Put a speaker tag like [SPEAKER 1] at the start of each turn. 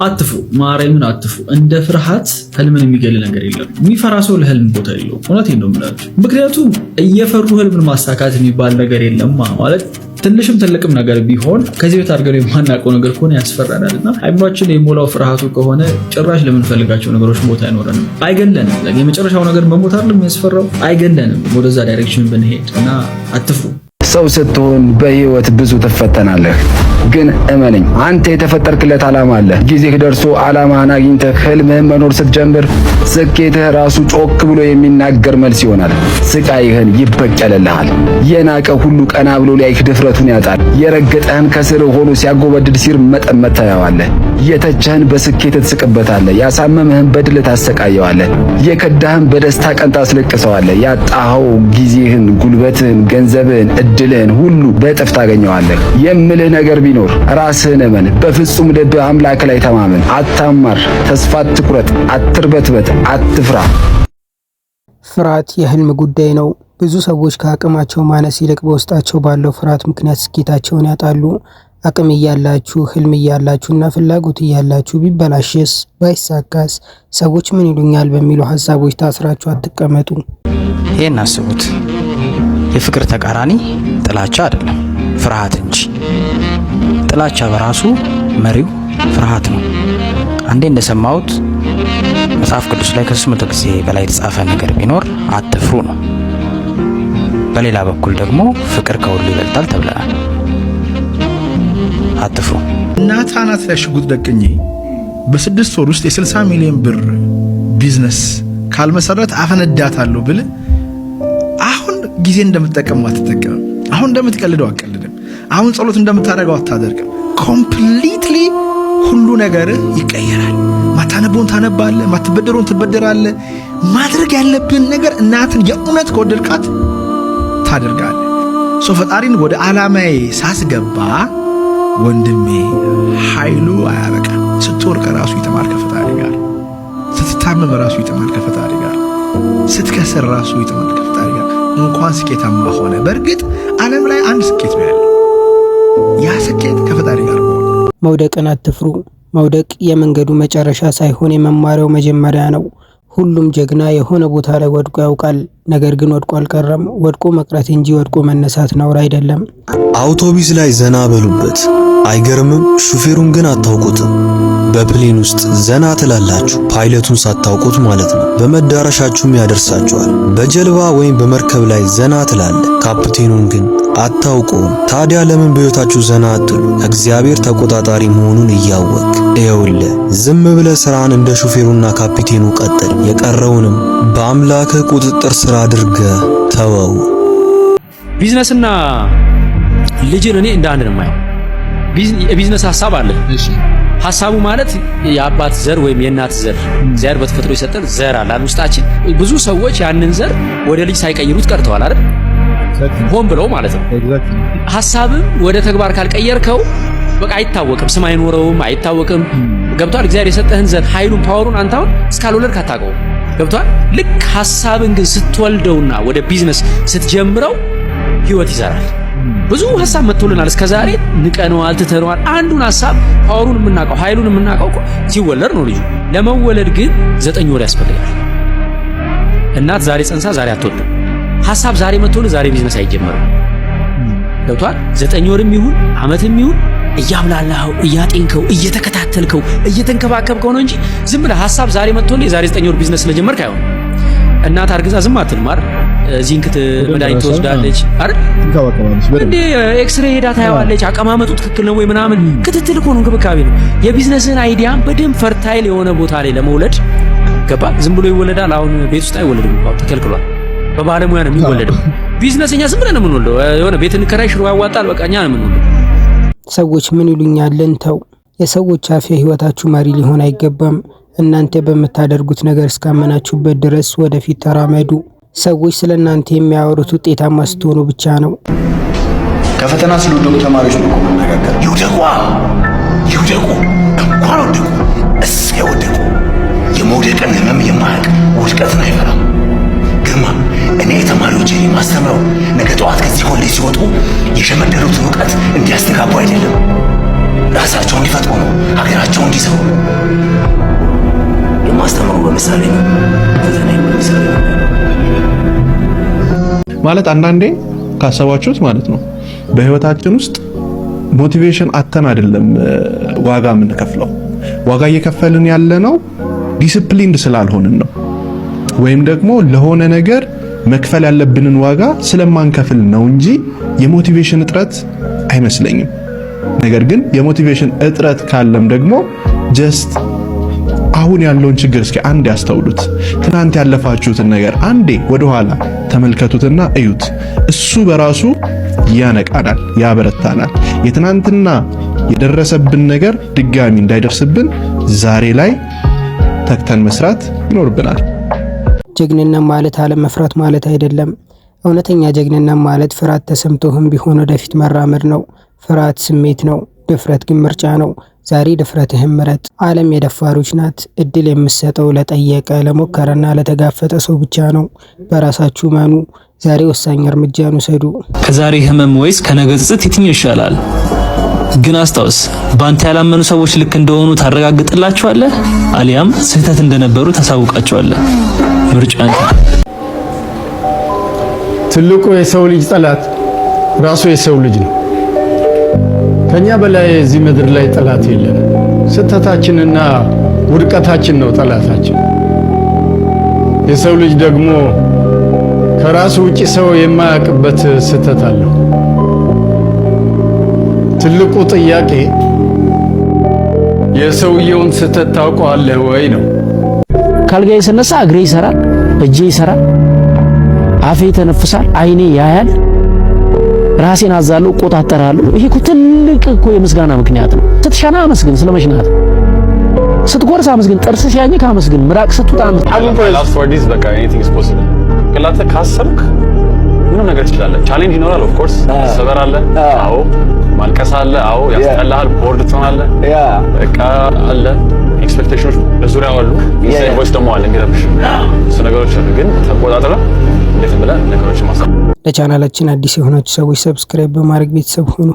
[SPEAKER 1] አትፍሩ፣ ማርያምን አትፍሩ። እንደ ፍርሃት ህልምን የሚገል ነገር የለም። የሚፈራ ሰው ለህልም ቦታ የለውም። እውነቴን ነው የምላችሁ። ምክንያቱም እየፈሩ ህልምን ማሳካት የሚባል ነገር የለም። ማለት ትንሽም ትልቅም ነገር ቢሆን ከዚህ ቤት አድርገን የማናውቀው ነገር ከሆነ ያስፈራናል። እና አይምሯችን የሞላው ፍርሃቱ ከሆነ ጭራሽ ለምንፈልጋቸው ነገሮች ቦታ አይኖረንም፣ አይገለንም። የመጨረሻው ነገር መሞት አይደለም የሚያስፈራው፣ አይገለንም ወደዛ direction ብንሄድ እና አትፍሩ።
[SPEAKER 2] ሰው ስትሆን በህይወት ብዙ ትፈተናለህ። ግን እመነኝ፣ አንተ የተፈጠርክለት ዓላማ አለ። ጊዜህ ደርሶ ዓላማህን አግኝተህ ህልምህን መኖር ስትጀምር ስኬትህ ራሱ ጮክ ብሎ የሚናገር መልስ ይሆናል። ስቃይህን ይበቀልልሃል። የናቀ ሁሉ ቀና ብሎ ሊያይህ ድፍረቱን ያጣል። የረገጠህን ከስር ሆኖ ሲያጎበድድ ሲርመጠመጥ ታየዋለህ። የተቸህን በስኬት ትስቅበታለህ። ያሳመምህን በድል ታሰቃየዋለህ። የከዳህን በደስታ ቀን ታስለቅሰዋለህ። ያጣኸው ጊዜህን፣ ጉልበትህን፣ ገንዘብህን፣ እድልህን ሁሉ በእጥፍ ታገኘዋለህ። የምልህ ነገር ቢኖር ራስህን እመን። በፍጹም ልብህ አምላክ ላይ ተማመን። አታማር፣ ተስፋ አትቁረጥ፣ አትርበትበት፣ አትፍራ።
[SPEAKER 3] ፍርሃት የህልም ጉዳይ ነው። ብዙ ሰዎች ከአቅማቸው ማነስ ይልቅ በውስጣቸው ባለው ፍርሃት ምክንያት ስኬታቸውን ያጣሉ። አቅም እያላችሁ፣ ህልም እያላችሁ እና ፍላጎት እያላችሁ ቢበላሽስ፣ ባይሳካስ፣ ሰዎች ምን ይሉኛል በሚሉ ሀሳቦች ታስራችሁ አትቀመጡ።
[SPEAKER 4] ይህን አስቡት። የፍቅር ተቃራኒ ጥላቻ አይደለም፣ ፍርሃት እንጂ። ጥላቻ በራሱ መሪው ፍርሃት ነው። አንዴ እንደሰማሁት መጽሐፍ ቅዱስ ላይ ከ300 ጊዜ በላይ የተጻፈ ነገር ቢኖር አትፍሩ ነው። በሌላ በኩል ደግሞ ፍቅር ከሁሉ ይበልጣል ተብለናል። አትፍሩ።
[SPEAKER 5] እናት አናት ላይ ሽጉጥ ደቅኜ በ6 ወር ውስጥ የ60 ሚሊዮን ብር ቢዝነስ ካልመሰረት አፈነዳታለሁ ብል አሁን ጊዜ እንደምትጠቀመው አትጠቀምም። አሁን እንደምትቀልደው አትቀልድም። አሁን ጸሎት እንደምታደርገው አታደርግም። Completely ሁሉ ነገር ይቀየራል። ማታነበውን ታነባለህ፣ ማትበደረውን ትበደራለህ። ማድረግ ያለብን ነገር እናትን የእውነት ከወደድካት ታደርጋለህ። So ፈጣሪን ወደ ዓላማዬ ሳስገባ ወንድሜ ኃይሉ አያበቃም። ስትወድቅ ራሱ ይጥማል ከፈጣሪ ጋር፣ ስትታመም ራሱ ይጥማል ከፈጣሪ ጋር፣ ስትከስር ራሱ ይጥማል ከፈጣሪ ጋር። እንኳን ስኬታማ ሆነ። በእርግጥ ዓለም ላይ አንድ ስኬት ነው ያለው። ያ ስኬት ከፈጣሪ ጋር መሆን።
[SPEAKER 3] መውደቅን አትፍሩ። መውደቅ የመንገዱ መጨረሻ ሳይሆን የመማሪያው መጀመሪያ ነው። ሁሉም ጀግና የሆነ ቦታ ላይ ወድቆ ያውቃል። ነገር ግን ወድቆ አልቀረም። ወድቆ መቅረት እንጂ ወድቆ መነሳት ነውር አይደለም።
[SPEAKER 6] አውቶቢስ ላይ ዘና በሉበት። አይገርምም? ሹፌሩን ግን አታውቁትም። በ plane ውስጥ ዘና ትላላችሁ፣ ፓይለቱን ሳታውቁት ማለት ነው። በመዳረሻችሁም ያደርሳችኋል። በጀልባ ወይም በመርከብ ላይ ዘና ትላለህ፣ ካፕቴኑን ግን አታውቀውም። ታዲያ ለምን በሕይወታችሁ ዘና አትሉ? እግዚአብሔር ተቆጣጣሪ መሆኑን እያወቅ ይኸውልህ፣ ዝም ብለህ ስራን እንደ ሹፌሩና ካፒቴኑ ቀጥል። የቀረውንም በአምላክህ ቁጥጥር ስር አድርገህ ተወው።
[SPEAKER 7] ቢዝነስና ልጅን እኔ እንደ አንድ ነው የማየው። የቢዝነስ ሀሳብ አለ። ሀሳቡ ማለት የአባት ዘር ወይም የእናት ዘር፣ እግዚአብሔር በተፈጥሮ የሰጠን ዘር አለ አይደል? ውስጣችን ብዙ ሰዎች ያንን ዘር ወደ ልጅ ሳይቀይሩት ቀርተዋል አይደል? ሆን ብለው ማለት ነው። ሀሳብም ወደ ተግባር ካልቀየርከው በቃ አይታወቅም፣ ስም አይኖረውም፣ አይታወቅም። ገብቷል? እግዚአብሔር የሰጠህን ዘር ኃይሉን power ኡን አንተ አሁን እስካልወለድክ አታውቀውም። ገብቷል? ልክ ሀሳብን ግን ስትወልደውና ወደ ቢዝነስ ስትጀምረው ህይወት ይዘራል። ብዙ ሀሳብ መጥቶልናል እስከዛሬ ንቀነዋል፣ ትተነዋል። አንዱን ሀሳብ power ኡን የምናውቀው ኃይሉን የምናውቀው እኮ ሲወለድ ነው ልጁ። ለመወለድ ግን 9 ወር ያስፈልጋል። እናት ዛሬ ጸንሳ ዛሬ አትወልድም። ሀሳብ ዛሬ መጥቶልህ ዛሬ ቢዝነስ አይጀመርም። ገብቷል? 9 ወርም ይሁን አመትም ይሁን እያብላላኸው፣ እያጤንከው፣ እየተከታተልከው፣ እየተንከባከብከው ነው እንጂ ዝም ብለህ ሀሳብ ዛሬ መጥቶልህ የዛሬ 9 ወር ቢዝነስ ስለጀመርክ አይሆንም። እናት አርግዛ ዝም አትልም አይደል? ዚንክ መድኃኒት ትወስዳለች አይደል? እንዴ ኤክስሬ ሄዳ ታየዋለች። አቀማመጡ ትክክል ነው ወይ ምናምን፣ ክትትል እኮ ነው፣ እንክብካቤ ነው። የ business ን idea ም በደንብ fertile የሆነ ቦታ ላይ ለመውለድ ገባ። ዝም ብሎ ይወለዳል። አሁን ቤት ውስጥ አይወለድም እኮ ተከልክሏል። በባለሙያ ነው የሚወለደው። ቢዝነስ እኛ ዝም ብለን ነው የምንወልደው። የሆነ ቤት እንከራይ፣ ሽሮ ያዋጣል፣ በቃ እኛ ነው የምንወልደው።
[SPEAKER 3] ሰዎች ምን ይሉኛልን ተው። የሰዎች አፍ የህይወታችሁ መሪ ሊሆን አይገባም። እናንተ በምታደርጉት ነገር እስካመናችሁበት ድረስ ወደፊት ተራመዱ። ሰዎች ስለ እናንተ የሚያወሩት ውጤታማ ስትሆኑ ብቻ ነው።
[SPEAKER 8] ከፈተና ስለወደቁ ተማሪዎች ነው እኮ የምንነጋገረው።
[SPEAKER 9] ይውደቁ ይውደቁ፣ እንኳን ወደቁ፣ እሰይ ወደቁ። የመውደቅን ህመም የማያውቅ ውድቀትን አይፈራም። ግርማ፣ እኔ ተማሪዎችን የማስተምረው ነገ ጠዋት ከዚህ ኮሌጅ ሲወጡ የሸመደዱትን እውቀት እንዲያስተጋቡ አይደለም። ራሳቸው እንዲፈጥሩ ነው፣ ሀገራቸው እንዲሰሩ ነው። የማስተምረው በምሳሌ ነው። ፈተና በምሳሌ ነው።
[SPEAKER 10] ማለት አንዳንዴ ካሰባችሁት ማለት ነው፣ በህይወታችን ውስጥ motivation አጥተን አይደለም ዋጋ የምንከፍለው። ዋጋ እየከፈልን ያለነው disciplined ስላልሆንን ነው፣ ወይም ደግሞ ለሆነ ነገር መክፈል ያለብንን ዋጋ ስለማንከፍል ነው እንጂ የ motivation እጥረት አይመስለኝም። ነገር ግን የ motivation እጥረት ካለም ደግሞ just አሁን ያለውን ችግር እስኪ አንዴ ያስተውሉት። ትናንት ያለፋችሁትን ነገር አንዴ ወደኋላ ተመልከቱትና እዩት። እሱ በራሱ ያነቃናል፣ ያበረታናል። የትናንትና የደረሰብን ነገር ድጋሚ እንዳይደርስብን ዛሬ ላይ ተግተን መስራት ይኖርብናል።
[SPEAKER 3] ጀግንነት ማለት አለመፍራት ማለት አይደለም። እውነተኛ ጀግንነት ማለት ፍርሃት ተሰምቶህም ቢሆን ወደፊት መራመድ ነው። ፍርሃት ስሜት ነው፣ ድፍረት ግን ምርጫ ነው። ዛሬ ድፍረትህን ምረጥ። ዓለም የደፋሮች ናት። እድል የምትሰጠው ለጠየቀ፣ ለሞከረና ለተጋፈጠ ሰው ብቻ ነው። በራሳችሁ እመኑ። ዛሬ ወሳኝ እርምጃን ውሰዱ።
[SPEAKER 11] ከዛሬ ህመም ወይስ ከነገ ጸጸት የትኛው ይሻላል? ግን አስታውስ፣ በአንተ ያላመኑ ሰዎች ልክ እንደሆኑ ታረጋግጥላቸዋለህ፣ አሊያም ስህተት እንደነበሩ ታሳውቃቸዋለህ። ምርጫ አንተ።
[SPEAKER 12] ትልቁ የሰው ልጅ ጠላት ራሱ የሰው ልጅ ነው። ከኛ በላይ እዚህ ምድር ላይ ጠላት የለም። ስህተታችንና ውድቀታችን ነው ጠላታችን። የሰው ልጅ ደግሞ ከራሱ ውጪ ሰው የማያውቅበት ስህተት አለው። ትልቁ ጥያቄ የሰውየውን ስህተት ታውቀዋለህ ወይ ነው።
[SPEAKER 13] ካልጋዬ ስነሳ እግሬ ይሰራል፣ እጄ ይሰራል፣ አፌ ይተነፍሳል፣ አይኔ ያያል፣ ራሴን አዛለሁ፣ እቆጣጠራለሁ። ይሄ እኮ ትልቅ እኮ የምስጋና ምክንያት ነው። ስትሸና አመስግን፣ ስለመሽናት ስትጎርስ አመስግን፣ ጥርስ ሲያኝክ አመስግን፣ ምራቅ ስትውጥ አመስግን።
[SPEAKER 14] በቃ anything is possible። ጭንቅላትህ ካሰብክ ምንም ነገር ትችላለህ። Challenge ይኖራል፣ of course ሰበር አለ፣ አዎ ማልቀስ አለ፣ አዎ ያስጠላሃል፣ bored ትሆናለህ። በቃ አለ expectation ኦች በዙሪያው አሉ። Inside voice ደግሞ አለ የሚረብሽ፣ እሱ ነገሮች አሉ። ግን ተቆጣጥረህ እንዴት ብለህ ነገሮችን ማሳ
[SPEAKER 3] ለቻናላችን አዲስ የሆናችሁ ሰዎች subscribe በማድረግ ቤተሰብ ሁኑ።